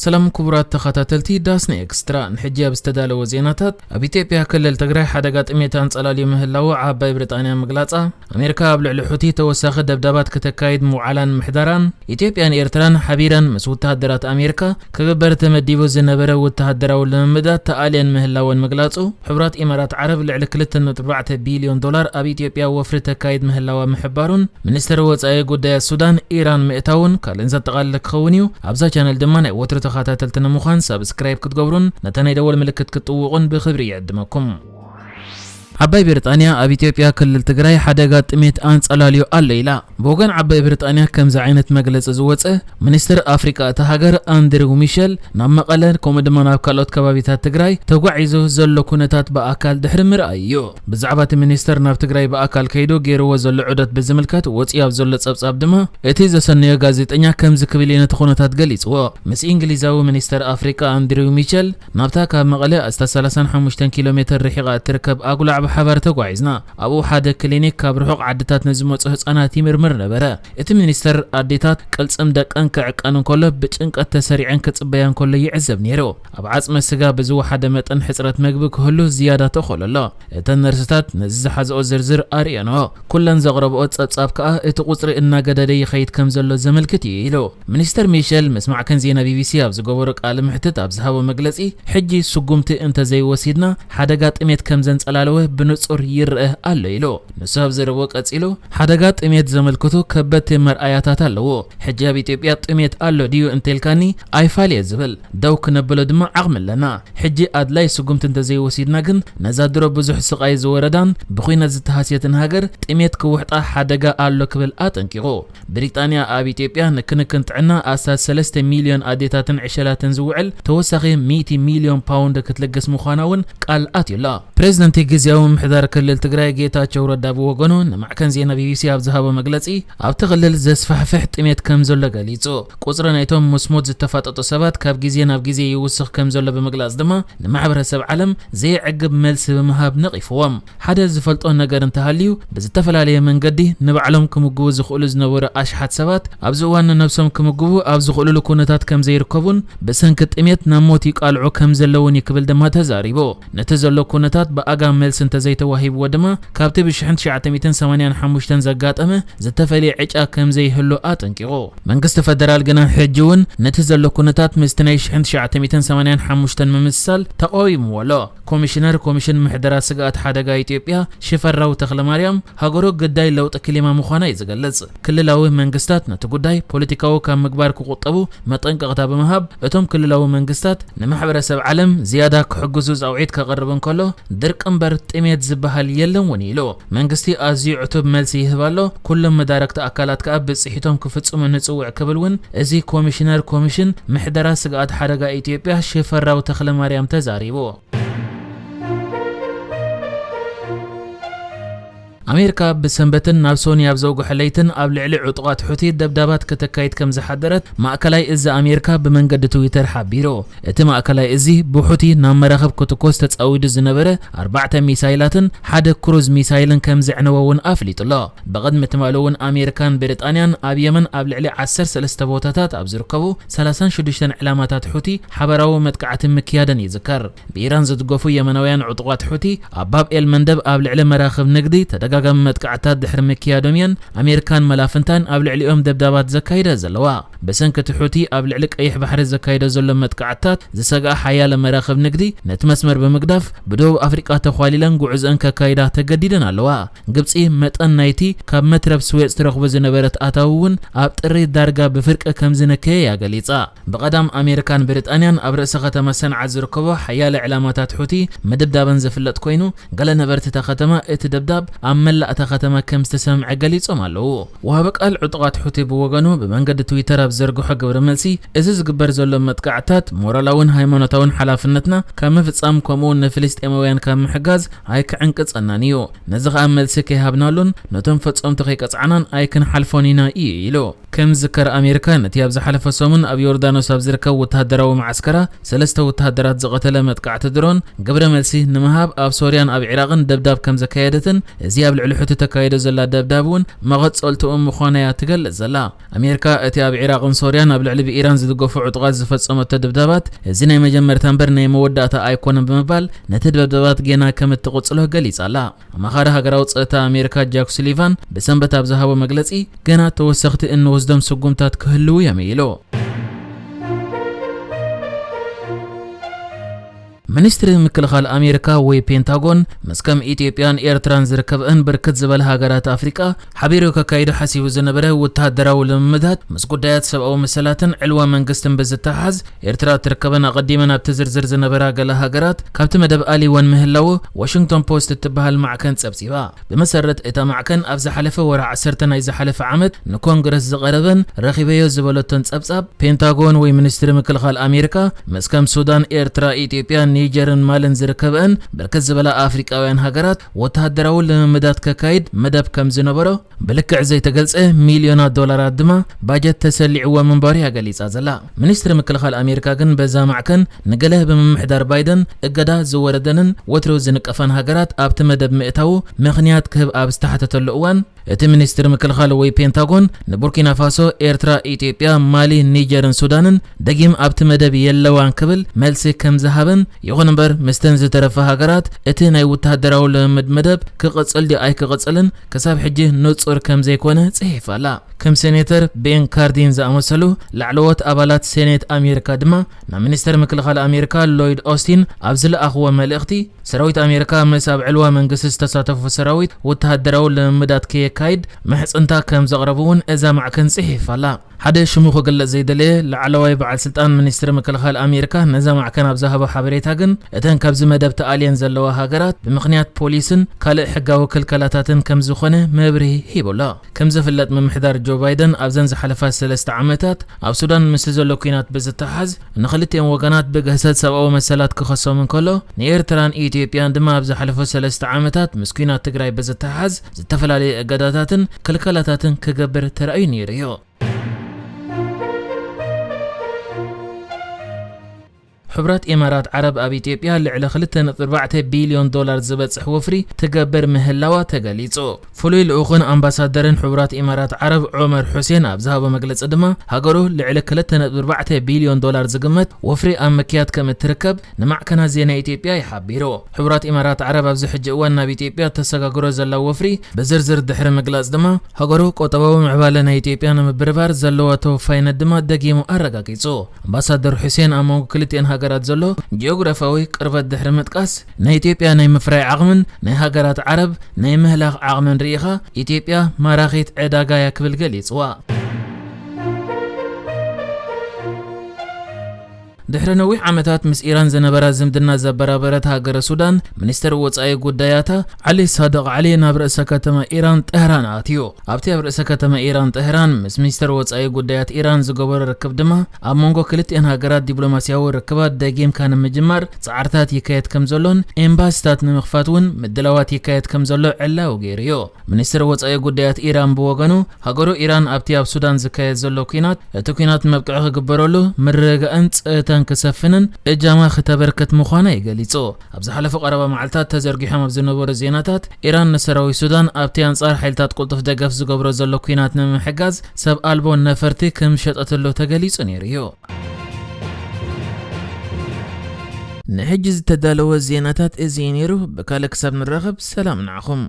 ሰላም ክቡራት ተኸታተልቲ ዳስና ኤክስትራ፣ ንሕጂ ኣብ ዝተዳለወ ዜናታት፣ ኣብ ኢትዮጵያ ክልል ትግራይ ሓደጋ ጥሜት ኣንጸላልዩ ምህላዉ ዓባይ ብሪጣንያ ምግላጻ፣ ኣሜሪካ ኣብ ልዕሊ ሑቲ ተወሳኺ ደብዳባት ከተካይድ ምውዓላን ምሕዳራን፣ ኢትዮጵያን ኤርትራን ሓቢረን ምስ ወተሃደራት ኣሜሪካ ክግበር ተመዲቡ ዝነበረ ወተሃደራዊ ልምምዳት ተኣልየን ምህላወን ምግላጹ፣ ሕቡራት ኢማራት ዓረብ ልዕሊ ክልተ ነጥቢ ኣርባዕተ ቢልዮን ዶላር ኣብ ኢትዮጵያ ወፍሪ ተካይድ ምህላዋ ምሕባሩን፣ ሚኒስትር ወጻኢ ጉዳያት ሱዳን ኢራን ምእታውን ካልእን ዘጠቓለለ ክኸውን እዩ። ኣብዛ ቻነል ድማ ናይ ወትሩ ተኸታተልቲ ንምዃን ሳብስክራይብ ክትገብሩን ነታ ናይ ደወል ምልክት ክትጥውቑን ብኽብሪ ይዕድመኩም። ዓባይ ብሪጣንያ ኣብ ኢትዮጵያ ክልል ትግራይ ሓደጋ ጥሜት ኣንጸላልዩ ኣሎ ኢላ። ብወገን ዓባይ ብሪጣንያ ከምዚ ዓይነት መግለጺ ዝወጸ፣ ሚኒስትር ኣፍሪቃ እታ ሃገር ኣንድሪው ሚሸል ናብ መቐለ ከምኡ ድማ ናብ ካልኦት ከባቢታት ትግራይ ተጓዒዙ ዘሎ ኩነታት ብኣካል ድሕሪ ምርኣይ እዩ። ብዛዕባ እቲ ሚኒስተር ናብ ትግራይ ብኣካል ከይዱ ገይርዎ ዘሎ ዑደት ብዝምልከት ወፂኡ ኣብ ዘሎ ጸብጻብ ድማ፣ እቲ ዘሰነዮ ጋዜጠኛ ከምዚ ክብል እዩ ነቲ ኩነታት ገሊጽዎ። ምስ እንግሊዛዊ ሚኒስተር ኣፍሪቃ ኣንድሪው ሚቸል ናብታ ካብ መቐለ ኣስታት ሰላሳን ሓሙሽተን ኪሎ ሜትር ርሒቓ እትርከብ ኣጉላዕ ብሓባር ተጓዒዝና። ኣብኡ ሓደ ክሊኒክ ካብ ርሑቕ ዓድታት ንዝመጹ ህጻናት ይምርምር ነበረ። እቲ ሚኒስተር ኣዴታት ቅልጽም ደቀን ክዕቀን እንከሎ ብጭንቀት ተሰሪዐን ክጽበያ እንከሎ ይዕዘብ ነይሩ። ኣብ ዓጽመ ስጋ ብዝወሓደ መጠን ሕጽረት መግቢ ክህሉ ዝያዳ ተኸሎ ኣሎ። እተን ነርስታት ነዚ ዝሓዝኦ ዝርዝር ኣርእየንኦ። ኩለን ዘቕረብኦ ጸብጻብ ከኣ እቲ ቁጽሪ እናገደደ ይኸይድ ከም ዘሎ ዘመልክት እዩ ኢሉ። ሚኒስተር ሚሸል ምስ ማዕከን ዜና ቢቢሲ ኣብ ዝገበሮ ቃለ ምሕትት ኣብ ዝሃቦ መግለጺ፣ ሕጂ ስጉምቲ እንተዘይወሲድና ሓደጋ ጥሜት ከም ዘንጸላለወ ብንጹር ይረአ ኣሎ ኢሉ። ንሱ ኣብ ዘረብኡ ቀጺሉ፣ ሓደጋ ጥሜት ዘመልክቱ ከበድቲ መርኣያታት ኣለዎ። ሕጂ ኣብ ኢትዮጵያ ጥሜት ኣሎ ድዩ እንተልካኒ ኣይፋል እየ ዝብል። ደው ክነብሎ ድማ ዓቕሚ ኣለና። ሕጂ ኣድላይ ስጉምቲ እንተዘይወሲድና ግን ነዛ ድሮ ብዙሕ ስቓይ ዝወረዳን ብኹናት ዝተሃስየትን ሃገር ጥሜት ክውሕጣ ሓደጋ ኣሎ ክብል ኣጠንቂቑ። ብሪጣንያ ኣብ ኢትዮጵያ ንክንክን ጥዕና ኣስታት ሰለስተ ሚልዮን ኣዴታትን ዕሸላትን ዝውዕል ተወሳኺ ሚእቲ ሚልዮን ፓውንድ ክትልግስ ምዃና እውን ቃል ኣትዩላ። ፕሬዝደንት ግዝያዊ ምምሕዳር ክልል ትግራይ ጌታቸው ረዳ ብወገኑ ንማዕከን ዜና ቢቢሲ ኣብ ዝሃቦ መግለጺ፣ ኣብቲ ክልል ዘስፋሕፍሕ ጥሜት ከም ዘሎ ገሊጹ። ቁጽሪ ናይቶም ምስ ሞት ዝተፋጠጡ ሰባት ካብ ግዜ ናብ ግዜ ይውስኽ ከም ዘሎ ብምግላጽ ድማ፣ ንማሕበረሰብ ዓለም ዘየዕግብ መልሲ ብምሃብ ነቒፍዎም። ሓደ ዝፈልጦ ነገር እንተሃልዩ፣ ብዝተፈላለየ መንገዲ ንባዕሎም ክምግቡ ዝኽእሉ ዝነበሩ ኣሽሓት ሰባት፣ ኣብዚ እዋን ንነብሶም ክምግቡ ኣብ ዝኽእሉሉ ኩነታት ከም ዘይርከቡን፣ ብሰንኪ ጥሜት ናብ ሞት ይቃልዑ ከም ዘለውን እዩ ክብል ድማ ተዛሪቡ። ነቲ ዘሎ ኩነታት ብኣጋ መልሲ እንተዘይተዋሂብዎ ድማ፣ ካብቲ ብ ሽሕን ትሽዓተ ሚእትን ሰማንያን ሓሙሽተን ዘጋጠመ ዝተፈልየ ዕጫ ከም ዘይህሉ ኣጠንቂቑ። መንግስቲ ፈደራል ግና ሕጂ እውን ነቲ ዘሎ ኩነታት ምስቲ ናይ ሽሕን ትሽዓተ ሚእትን ሰማንያን ሓሙሽተን ምምስሳል ተቓዊምዎ ኣሎ። ኮሚሽነር ኮሚሽን ምሕደራ ስግኣት ሓደጋ ኢትዮጵያ ሽፈራው ተኽለማርያም፣ ሃገሩ ግዳይ ለውጢ ክሊማ ምዃና እዩ ዝገልጽ። ክልላዊ መንግስታት ነቲ ጉዳይ ፖለቲካዊ ካብ ምግባር ክቑጠቡ መጠንቀቕታ ብምሃብ፣ እቶም ክልላዊ መንግስታት ንማሕበረሰብ ዓለም ዝያዳ ክሕግዙ ጻውዒት ከቕርብ እንከሎ፣ ድርቂ እምበር ጥሜት ዝበሃል የለን እውን ኢሉ። መንግስቲ ኣዝዩ ዕቱብ መልሲ ይህብ ኣሎ። ኩሎም መዳረግቲ ኣካላት ከኣ ብጽሒቶም ክፍጽሙ ንጽውዕ ክብል እውን እዚ ኮሚሽነር ኮሚሽን ምሕደራ ስግኣት ሓደጋ ኢትዮጵያ ሽፈራው ተኽለማርያም ተዛሪቡ። ኣሜሪካ ብሰንበትን ናብ ሶኒ ኣብ ዘውግሐ ለይትን ኣብ ልዕሊ ዕጡቓት ሑቲ ደብዳባት ከተካይድ ከም ዝሓደረት ማእከላይ እዚ ኣሜሪካ ብመንገዲ ትዊተር ሓቢሩ። እቲ ማእከላይ እዚ ብሑቲ ናብ መራኽብ ክትኮስ ተጻዊዱ ዝነበረ ኣርባዕተ ሚሳይላትን ሓደ ክሩዝ ሚሳይልን ከም ዘዕነወ እውን ኣፍሊጡ ኣሎ። ብቕድሚ ትማሊ እውን ኣሜሪካን ብሪጣንያን ኣብ የመን ኣብ ልዕሊ ዓሰርተ ሰለስተ ቦታታት ኣብ ዝርከቡ ሰላሳን ሽዱሽተን ዕላማታት ሑቲ ሓበራዊ መጥቃዕቲ ምክያደን ይዝከር። ብኢራን ዝድገፉ የመናውያን ዕጡቓት ሑቲ ኣብ ባብ ኤል መንደብ ኣብ ልዕሊ መራኽብ ንግዲ ተደጋጋሚ መጥቃዕትታት ድሕሪ ምክያዶም እየን ኣሜሪካን መላፍንታን ኣብ ልዕሊኦም ደብዳባት ዘካይዳ ዘለዋ። ብሰንኪ እቲ ሑቲ ኣብ ልዕሊ ቀይሕ ባሕሪ ዘካይዶ ዘሎ መጥቃዕትታት ዝሰግኣ ሓያለ መራኽብ ንግዲ ነቲ መስመር ብምግዳፍ ብደቡብ ኣፍሪቃ ተዃሊለን ጉዕዞአን ከካይዳ ተገዲደን ኣለዋ። ግብጺ መጠን ናይቲ ካብ መትረብ ስዌጽ ትረኽቦ ዝነበረት ኣታዊ እውን ኣብ ጥሪ ዳርጋ ብፍርቂ ከም ዝነከየ እያ ገሊጻ። ብቐዳም ኣሜሪካን ብሪጣንያን ኣብ ርእሰ ከተማ ሰንዓ ዝርከቦ ሓያለ ዕላማታት ሑቲ ምድብዳበን ዝፍለጥ ኮይኑ፣ ገለ ነበርቲ እታ ከተማ እቲ ደብዳብ ኣብ መላእ እታ ከተማ ከም ዝተሰምዐ ገሊጾም ኣለዉ። ወሃቢ ቃል ዕጡቓት ሑቲ ብወገኑ ብመንገዲ ትዊተር ኣብ ዘርግሖ ግብረ መልሲ፣ እዚ ዝግበር ዘሎ መጥቃዕትታት ሞራላውን ሃይማኖታውን ሓላፍነትና ካብ ምፍጻም ከምኡውን ንፍልስጤማውያን ካብ ምሕጋዝ ኣይክዕንቅጸናን እዩ። ነዚ ኸኣ መልሲ ከይሃብናሉን ነቶም ፈጸምቱ ከይቀጻዕናን ኣይክንሓልፎን ኢና እዩ ኢሉ። ከም ዝዝከር ኣሜሪካ ነቲ ኣብ ዝሓለፈ ሰሙን ኣብ ዮርዳኖስ ኣብ ዝርከብ ወተሃደራዊ መዓስከራ ሰለስተ ወተሃደራት ዝቐተለ መጥቃዕቲ ድሮን ግብረ መልሲ ንምሃብ ኣብ ሶርያን ኣብ ዒራቕን ደብዳብ ከም ዘካየደትን እዚ ኣብ ልዕሊ ሑቲ ተካይዶ ዘላ ደብዳብ እውን መቐጸልትኡ ምዃና እያ ትገልጽ ዘላ። ኣሜሪካ እቲ ኣብ ዒራቕን ሶርያን ኣብ ልዕሊ ብኢራን ዝድገፉ ዕጡቓት ዝፈጸመቶ ደብዳባት እዚ ናይ መጀመርታ እምበር ናይ መወዳእታ ኣይኮነን ብምባል ነቲ ደብዳባት ጌና ከም እትቕጽሎ ገሊጻ ኣላ። ኣማኻሪ ሃገራዊ ጸጥታ ኣሜሪካ ጃክ ሱሊቫን ብሰንበት ኣብ ዝሃቦ መግለጺ፣ ገና ተወሰኽቲ እንወስዶም ስጉምታት ክህልዉ እዮም ኢሉ። ሚኒስትሪ ምክልኻል ኣሜሪካ ወይ ፔንታጎን ምስ ከም ኢትዮጵያን ኤርትራን ዝርከብአን ብርክት ዝበለ ሃገራት ኣፍሪቃ ሓቢሩ ከካይዶ ሓሲቡ ዝነበረ ወተሃደራዊ ልምምዳት ምስ ጉዳያት ሰብኣዊ መሰላትን ዕልዋ መንግስትን ብዝተሓዝ ኤርትራ ትርከበን ኣቐዲመን ኣብቲ ዝርዝር ዝነበራ ገለ ሃገራት ካብቲ መደብ ኣሊወን ምህላዉ ዋሽንግቶን ፖስት እትበሃል ማዕከን ጸብጺባ። ብመሰረት እታ ማዕከን ኣብ ዝሓለፈ ወርሒ ዓሰርተ ናይ ዝሓለፈ ዓመት ንኮንግረስ ዝቐረበን ረኺበዮ ዝበለቶን ጸብጻብ ፔንታጎን ወይ ሚኒስትሪ ምክልኻል ኣሜሪካ ምስ ከም ሱዳን፣ ኤርትራ፣ ኢትዮጵያ፣ ኒጀርን ማልን ዝርከበአን ብርክት ዝበላ ኣፍሪቃውያን ሃገራት ወተሃደራዊ ልምምዳት ከካይድ መደብ ከም ዝነበሮ ብልክዕ ዘይተገልጸ ሚልዮናት ዶላራት ድማ ባጀት ተሰሊዕዎ ምንባሩ እያ ገሊጻ ዘላ። ሚኒስትሪ ምክልኻል ኣሜሪካ ግን በዛ ማዕከን ንገለ ብምምሕዳር ባይደን እገዳ ዝወረደንን ወትሩ ዝንቀፋን ሃገራት ኣብቲ መደብ ምእታዉ ምኽንያት ክህብ ኣብ ዝተሓተተሉ እዋን፣ እቲ ሚኒስትሪ ምክልኻል ወይ ፔንታጎን ንቡርኪና ፋሶ፣ ኤርትራ፣ ኢትዮጵያ፣ ማሊ፣ ኒጀርን ሱዳንን ደጊም ኣብቲ መደብ የለዋን ክብል መልሲ ከም ዝሃበን፣ ይኹን እምበር ምስተን ዝተረፋ ሃገራት እቲ ናይ ወተሃደራዊ ልምምድ መደብ ክቕጽል ድዩ ኣይክቕጽልን ክሳብ ሕጂ ንጹር ከም ዘይኮነ ጽሒፋ ኣላ። ከም ሴኔተር ቤን ካርዲን ዝኣመሰሉ ላዕለዎት ኣባላት ሴኔት ኣሜሪካ ድማ ናብ ሚኒስተር ምክልኻል ኣሜሪካ ሎይድ ኦስቲን ኣብ ዝለኣኽዎ መልእኽቲ፣ ሰራዊት ኣሜሪካ ምስ ኣብ ዕልዋ መንግስቲ ዝተሳተፉ ሰራዊት ወተሃደራዊ ልምምዳት ከየካይድ ምሕጽንታ ከም ዘቕረቡ እውን እዛ ማዕከን ጽሒፋ ኣላ። ሓደ ሽሙ ክግለጽ ዘይደለየ ላዕለዋይ በዓል ስልጣን ሚኒስትሪ ምክልኻል ኣሜሪካ ነዛ ማዕከን ኣብ ዝሃቦ ሓበሬታ ግን፣ እተን ካብዚ መደብ ተኣልየን ዘለዋ ሃገራት ብምኽንያት ፖሊስን ካልእ ሕጋዊ ክልከላታትን ከም ዝኾነ መብርሂ ሂቡ ኣሎ። ከም ዝፍለጥ፣ ምምሕዳር ጆ ባይደን ኣብዘን ዝሓለፋ ሰለስተ ዓመታት ኣብ ሱዳን ምስቲ ዘሎ ኲናት ብዝተሓዝ ንኽልቲኦም ወገናት ብግህሰት ሰብኣዊ መሰላት ክኸሶም እንከሎ፣ ንኤርትራን ኢትዮጵያን ድማ ኣብ ዝሓለፉ ሰለስተ ዓመታት ምስ ኲናት ትግራይ ብዝተሓዝ ዝተፈላለዩ እገዳታትን ክልከላታትን ክገብር ተራእዩ ነይሩ እዩ። ሕቡራት ኢማራት ዓረብ ኣብ ኢትዮጵያ ልዕሊ ክልተ ነጥቢ ኣርባዕተ ቢልዮን ዶላር ዝበጽሕ ወፍሪ ትገብር ምህላዋ ተገሊጹ። ፍሉይ ልኡኽን ኣምባሳደርን ሕቡራት ኢማራት ዓረብ ዑመር ሑሴን ኣብ ዝሃቦ መግለጺ ድማ፣ ሃገሩ ልዕሊ ክልተ ነጥቢ ኣርባዕተ ቢልዮን ዶላር ዝግመት ወፍሪ ኣብ ምክያድ ከም እትርከብ ንማዕከናት ዜና ኢትዮጵያ ይሓቢሩ። ሕቡራት ኢማራት ዓረብ ኣብዚ ሕጂ እዋን ናብ ኢትዮጵያ ተሰጋግሮ ዘላ ወፍሪ ብዝርዝር ድሕሪ ምግላጽ ድማ፣ ሃገሩ ቁጠባዊ ምዕባለ ናይ ኢትዮጵያ ንምብርባር ዘለዋ ተወፋይነት ድማ ደጊሙ ኣረጋጊጹ። ኣምባሳደር ሑሴን ኣብ መንጎ ክልቲኤን ሃገራት ዘሎ ጂኦግራፊያዊ ቅርበት ድሕሪ ምጥቃስ፣ ናይ ኢትዮጵያ ናይ ምፍራይ ዓቕምን ናይ ሃገራት ዓረብ ናይ ምህላኽ ዓቕምን ርኢኻ፣ ኢትዮጵያ ማራኺት ዕዳጋ እያ ክብል ገሊጽዋ። ድሕሪ ነዊሕ ዓመታት ምስ ኢራን ዝነበራ ዝምድና ዘበራበረት ሃገረ ሱዳን፣ ሚኒስትር ወጻኢ ጉዳያታ ዓሊ ሳድቕ ዓሊ ናብ ርእሰ ከተማ ኢራን ጠህራን ኣትዩ። ኣብቲ ኣብ ርእሰ ከተማ ኢራን ጠህራን ምስ ሚኒስትር ወጻኢ ጉዳያት ኢራን ዝገበሮ ርክብ ድማ፣ ኣብ መንጎ ክልቲኤን ሃገራት ዲፕሎማስያዊ ርክባት ደጊምካ ንምጅማር ጻዕርታት ይካየድ ከም ዘሎን ኤምባሲታት ንምኽፋት እውን ምድላዋት ይካየድ ከም ዘሎ ዕላዊ ገይሩ እዩ። ሚኒስትር ወጻኢ ጉዳያት ኢራን ብወገኑ፣ ሃገሩ ኢራን ኣብቲ ኣብ ሱዳን ዝካየድ ዘሎ ኲናት፣ እቲ ኲናት መብቅዒ ክግበረሉ፣ ምርግጋእን ጽእተን ክሰፍንን እጃማ ክተበርክት ምዃና እዩ ገሊጹ። ኣብ ዝሓለፉ ቀረባ መዓልታት ተዘርጊሖም ኣብ ዝነበሩ ዜናታት፣ ኢራን ንሰራዊት ሱዳን ኣብቲ ኣንጻር ሓይልታት ቅልጡፍ ደገፍ ዝገብሮ ዘሎ ኲናት ንምሕጋዝ ሰብ ኣልቦ ነፈርቲ ከም ሸጠትሉ ተገሊጹ ነይሩ እዩ። ንሕጂ ዝተዳለወ ዜናታት እዚ እዩ ነይሩ። ብካልእ ክሳብ ንራኸብ፣ ሰላም ንዓኹም።